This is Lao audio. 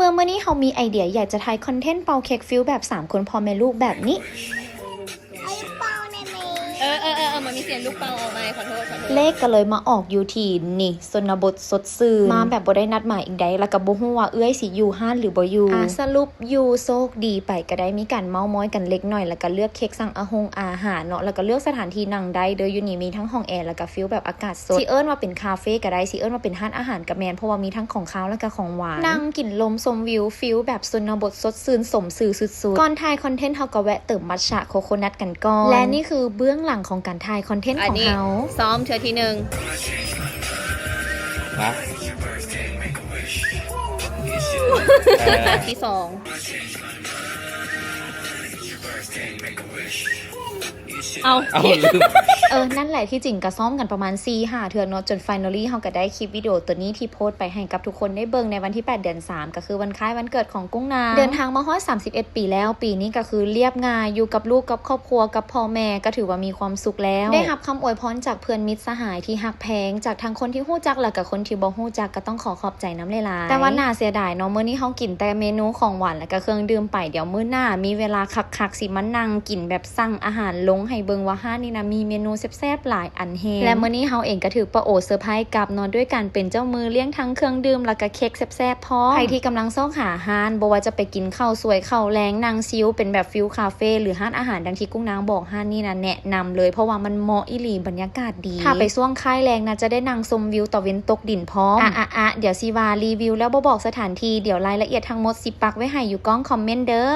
ເອີ ມື້ນີ້ເຮົາມີໄອເດຍຢາກຈະຖ່າຍຄອນເທັນເປົ່າເຄັກຟີລແບບສາມຄົນພໍ່ແມ່ລູກແບບນີ້ เออเออเออเออมันมีเสียงลูกเปาออกมาขอโทษขอโทษ ເລກກໍເລີຍມາອອກຢູ່ທີ່ນີ້ ຊົນນະບົດສົດຊື່ນ ມາແບບບໍ່ໄດ້ນັດໝາຍອີກໃດ ແລ້ວກໍບໍ່ຮູ້ວ່າເອື້ອຍຊິຢູ່ຮ້ານຫຼືບໍ່ຢູ່ ອ່າ ສະຫຼຸບຢູ່ໂຊກດີໄປ ກໍໄດ້ມີການເມົາະມອຍກັນເລັກນ້ອຍ ແລ້ວກໍເລືອກເຄັກ ສັ່ງອາຫົງອາຫານເນາະ ແລ້ວກໍເລືອກສະຖານທີ່ນັ່ງໄດ້ເດີ້ ຢູ່ນີ້ມີທັງຫ້ອງແອ ແລ້ວກໍຟີລແບບອາກາດສົດ ຊິເອີ້ນວ່າເປັນຄາເຟກໍໄດ້ ຊິເອີ້ນວ່າເປັນຮ້ານອາຫານກໍແມ່ນ ເພາະວ່າມີທັງຂອງຄາວ ແລ້ວກໍຂອງຫວານ ນັ່ງກິນລົມຊົມວິວ ຟີລແບບຊົນນະບົດສົດຊື່ນ ສົມຊື່ສຸດໆ ກ່ອນຖ່າຍຄອນເທັນ ເຮົາກໍແວະເຕີມມັດຊະໂຄໂຄນັດກັນກ່ອນ ແລະນີ້ຄືເບື້ອງຫຼັງຂອງການຖ່າຍຄອນເທັນຂອງເຮົາ ຊ້ອມເທື່ອທີໜຶ່ງ นะ ทีสอง เอา เอาลืม ເອີ ນັ້ນແຫຼະ ທີ່ຈິງກໍຊ້ອມກັນປະມານສີ່ຫ້າເທື່ອເນາະ ຈົນ finally ເຮົາກໍໄດ້ຄລິບວິດີໂອໂຕນີ້ທີ່ໂພສໄປໃຫ້ກັບທຸກຄົນໄດ້ເບິ່ງໃນວັນທີແປດເດືອນສາມ ກໍຄືວັນຄ້າຍວັນເກີດຂອງກຸ້ງນາງ ເດີນທາງມາຮອດສາມສິບເອັດປີແລ້ວ ປີນີ້ກໍຄືລຽບງ່າຍ ຢູ່ກັບລູກ ກັບຄອບຄົວ ກັບພໍ່ແມ່ ກໍຖືວ່າມີຄວາມສຸກແລ້ວ ໄດ້ຮັບຄຳອວຍພອນຈາກເພື່ອນມິດສະຫາຍທີ່ຮັກແພງ ຈາກທັງຄົນທີ່ຮູ້ຈັກ ແລ້ວກໍຄົນທີ່ບໍ່ຮູ້ຈັກ ກໍຕ້ອງຂໍຂອບໃຈນຳຫຼາຍໆ ແຕ່ວ່າໜ້າເສຍດາຍເນາະ ມື້ນີ້ເຮົາກິນແຕ່ເມນູຂອງຫວານ ແລ້ວກໍເຄື່ອງດື່ມໄປ ດຽວມື້ໜ້າມີເວລາຄັກໆ ຊິມານັ່ງກິນແບບ ສັ່ງອາຫານລົງໃຫ້ເບິ່ງວ່າຮ້ານນີ້ນະມີເມນູແຊບໆຫຼາຍອັນແຮງ ແລະມື້ນີ້ເຮົາເອງກໍຖືກປ້າໂອເຊີໄພຣສ໌ກັບເນາະ ດ້ວຍການເປັນເຈົ້າມືລ້ຽງທັງເຄື່ອງດື່ມ ແລ້ວກໍເຄັກແຊບໆພ້ອມ ໃຜທີ່ກຳລັງຊອກຫາຮ້ານ ບໍ່ວ່າຈະໄປກິນເຂົ້າສວຍເຂົ້າແລງ ນັ່ງຊິວ ເປັນແບບຟີລຄາເຟ ຫຼືຮ້ານອາຫານ ດັ່ງທີ່ກຸ້ງນາງບອກ ຮ້ານນີ້ນະແນະນຳເລີຍ ເພາະວ່າມັນເໝາະອີ່ຫຼີ ບັນຍາກາດດີ ຖ້າໄປຊ່ວງຄ້າຍແລງນະ ຈະໄດ້ນັ່ງຊົມວິວຕາເວັນຕົກດິນພ້ອມ ອະ ອະ ອະ ດຽວຊິວ່າຣີວິວແລ້ວບໍ່ບອກສະຖານທີ່ ດຽວລາຍລະອຽດທັງໝົດຊິປັກໄວ້ໃຫ້ຢູ່ກ້ອງຄອມເມັນເດີ້.